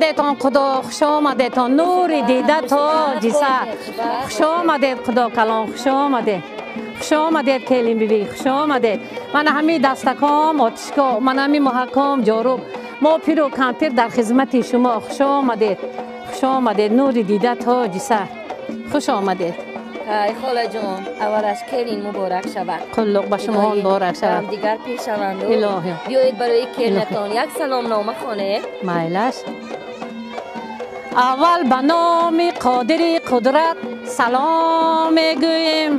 омадетон худо, хуш омадетон, нури дида тоҷи сар. Хуш омадед худо калон, хуш омадед. Хуш омадед келин биби, хуш омадед. Мана ҳами дастаком отишко, мана ҳами муҳакком ҷоруб. Мо пиру кампир дар хизмати шумо. Хуш омадед. Хуш омадед, нури дида тоҷи сар. Хуш омадед. Ай холаҷон, аввалаш келин муборак шавад. Қуллуқ ба шумо муборак шавад. Дигар пешаванду. Илоҳӣ. Биёед барои келинатон як саломнома хонед. Майлаш. Аввал ба номи қодири қудрат салом мегӯем.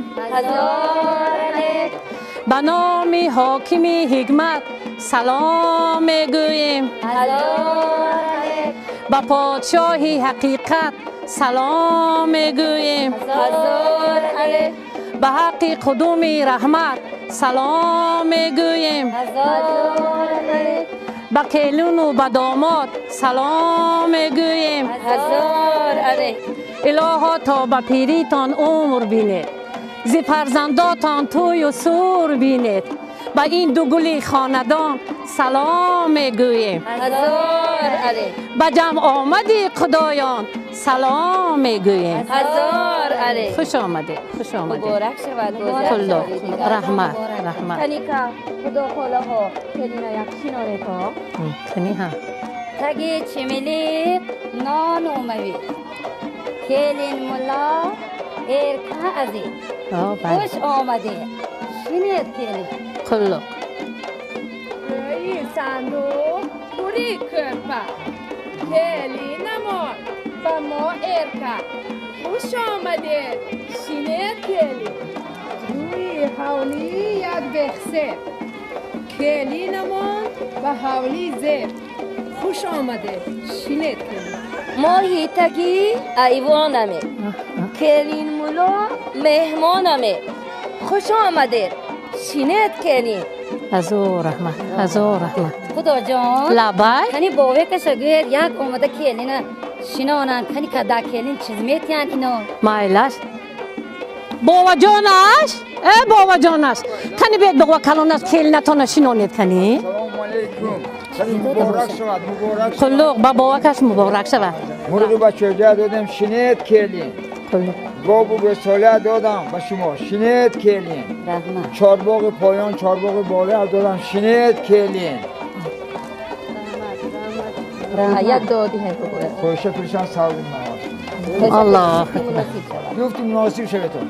Ба номи ҳокими ҳикмат салом мегӯем. Ба подшоҳи ҳақиқат салом мегӯем. Ба ҳаққи қудуми раҳмат салом мегӯем. Ба келину ба домод салом мегӯем. Илоҳо то ба пиритон умр бинед, зи фарзандотон тӯю сур бинед. Ба ин ду гули хонадон салом мегӯем. Ба ҷамъ омади худоён салом мегӯем. Хуш омадед, хуш омадед. Муборак шавад. Қуллуқ, раҳмат, раҳмат. Каника, худо холаҳо, келина як шинорето. Кани ҳа. Таги чимилиқ нон омавид. Келин мулло эрка азиз. Хуш омадед. Шинед келин. Қуллуқ. Рӯи сандуқ пури кӯрпа. Келинамон ба мо эрка. Хуш омадед, шинед келин. Рӯи ҳавлӣ як бехсеб. Келинамон ба ҳавлӣ зеб. Хуш омадед, шинед келин. Моҳи таги айвонаме. Келин мулло меҳмонаме. Хуш омадед, шинед келин. Ҳазор раҳмат, ҳазор раҳмат. Худоҷон. Лабай. Кани бовекаша гӯед як омада келина шинонанд, кани када келин чиз метиҳанд ино. Майлаш. Боваҷонаш? Э боваҷонаш. Кани биед бова калонаш келинатона шинонед кани. Салому алейкум. Муборак шавад, муборак шавад. Қуллуқ ба бовакаш муборак шавад. Мурғи ба чӯҷа додем, шинед келин. Гову гӯсола додам ба шумо, шинед келин. Чорбоғи поён, чорбоғи боло додам, шинед келин. Як доди ҳам бигӯяд. Хоҳиша пиршан савлин маош. Аллоҳ акбар. Гуфтим муносиб шаветон.